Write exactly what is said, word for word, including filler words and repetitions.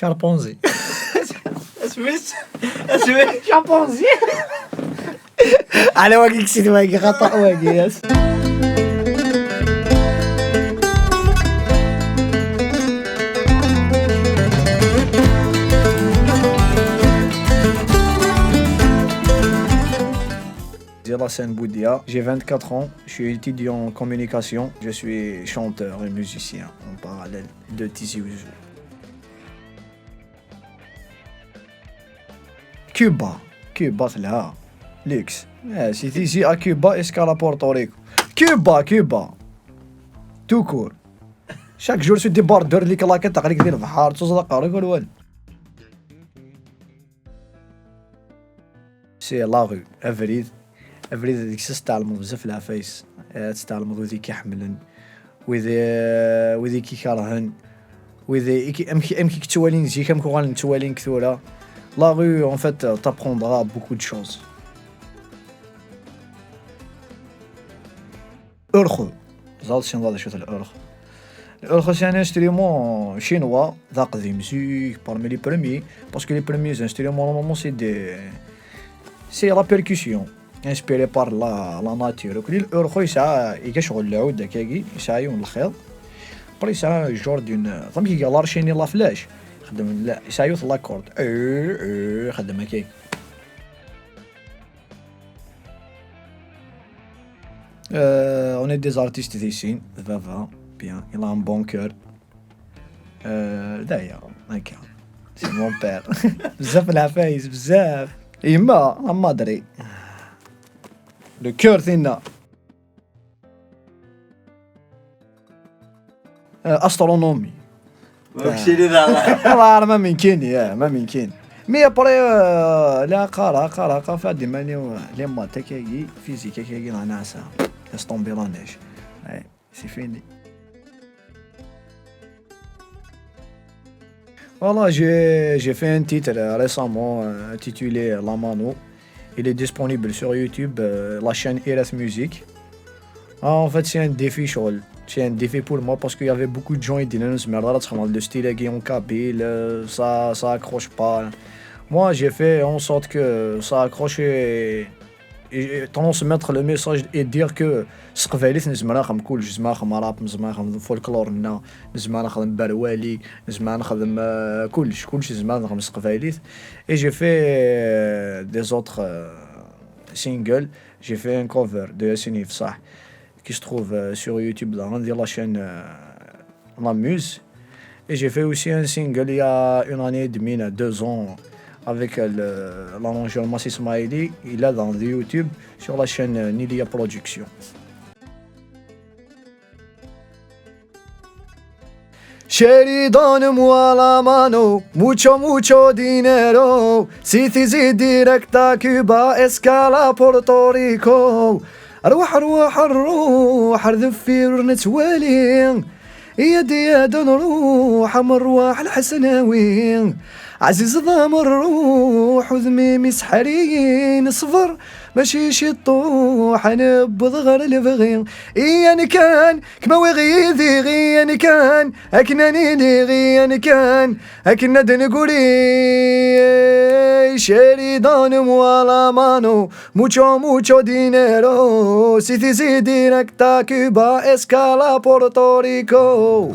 Carponzi. Asmis. Asmis. Carponzi. Allez, wagi, c'est wagi, attends, wagi, yes. J'ai la scène Boudia, j'ai vingt-quatre ans, je suis étudiant en communication, je suis chanteur et musicien en parallèle de Tizi Ouzou. Cuba, Cuba, c'est là. Luxe. Eh, si tu dis à Cuba, est-ce qu'à la Porto Rico? Cuba, Cuba. Tout court. Chaque jour, tu débordes les claquettes, t'as les C'est la rue, abrid. Abrid deg-s ad tɛelmeḍ bzaf leɛfayes. Eh, ad tɛelmeḍ wid i k-iḥemmlen, wid, eh, wid i k-ikerhen, wid i k-, amek, amek i k-ttwalin zik, amek uɣalen ttwalin-k tura. La rue, en fait, t'apprendra beaucoup de choses. Urxu. Ẓer sin d acu-t l'urxu. L'urxu, c'est un instrument chinois, d aqdim zik, parmi les premiers, parce que les premiers instruments, normalement, c'est des, c'est la percussion, inspirée par la, la nature. Donc, l'urxu, ça, il est sur le haut de Kagi, ça, il est. Après, ça, un genre d'une, comme il y a l'archini, la flèche. Ça, il y a la corde. Euh, euh, ça, il y a Euh, on est des artistes ici. Vava, bien, il a un bon cœur. Euh, d'ailleurs, ok. C'est mon père. Bzaf la face, bzaf. Et ma, la madre. Le cœur, c'est là. Euh, astronomie. Mačči d aɣ- Voilà, ma min kini, eh, ma min kini. Mais après, euh, la qara, qara, qara, fad imani, euh, les maths, kagi, physique, kagi, la NASA. Laisse tomber la neige. Ouais, c'est fini. Voilà, j'ai, j'ai fait un titre, euh, récemment, euh, intitulé La Mano. Il est disponible sur YouTube, euh, la chaîne Irat Music. Ah, en fait, c'est un défi, شغل. C'est un défi pour moi parce qu'il y avait beaucoup de gens qui disaient, non, c'est merde, là, tu le style qui est en kabyle, euh, ça, ça accroche pas. Moi, j'ai fait en sorte que ça accroche et, et transmettre le message et dire que s teqbaylit nezmer ad nexdem kullec, nezmer ad nexdem rap, nezmer ad nexdem folklore-nneɣ, nezmer ad nexdem berwali, nezmer ad nexdem, euh, kullec, kullec nezmer ad nexdem s teqbaylit. Et j'ai fait, euh, des autres, euh, singles. J'ai fait un cover de Yassine Yefsah qui se trouve, euh, sur YouTube, dans la chaîne, euh, La Muse. Et j'ai fait aussi un single il y a une année et demie, là, deux ans, avec, euh, le, l'arrangeur Massi Smaili. Il est dans YouTube, sur la chaîne, euh, Nilia Production. Sheridan mualamano, mucho, mucho dinero. Si tizi directa Cuba, escala Porto Rico. Arwaḥ, arwaḥ, arruḥ, ar deffir ur nettwali. Iyad, iyad, ad nruḥ, am rrwaḥ lḥesnawi. Ɛzizeḍ am rruḥ, udem-im iseḥḥer-iyi, neṣber, mačči ciṭuḥ, ad newweḍ ɣer lebɣi. Iyan kan, kma wiɣ yid-i, iyan kan, akken ad nili, iyan kan, akken ad negri. Sheridan mualamano, mucho, mucho dinero. Si tizi directa Cuba, escala Porto Rico.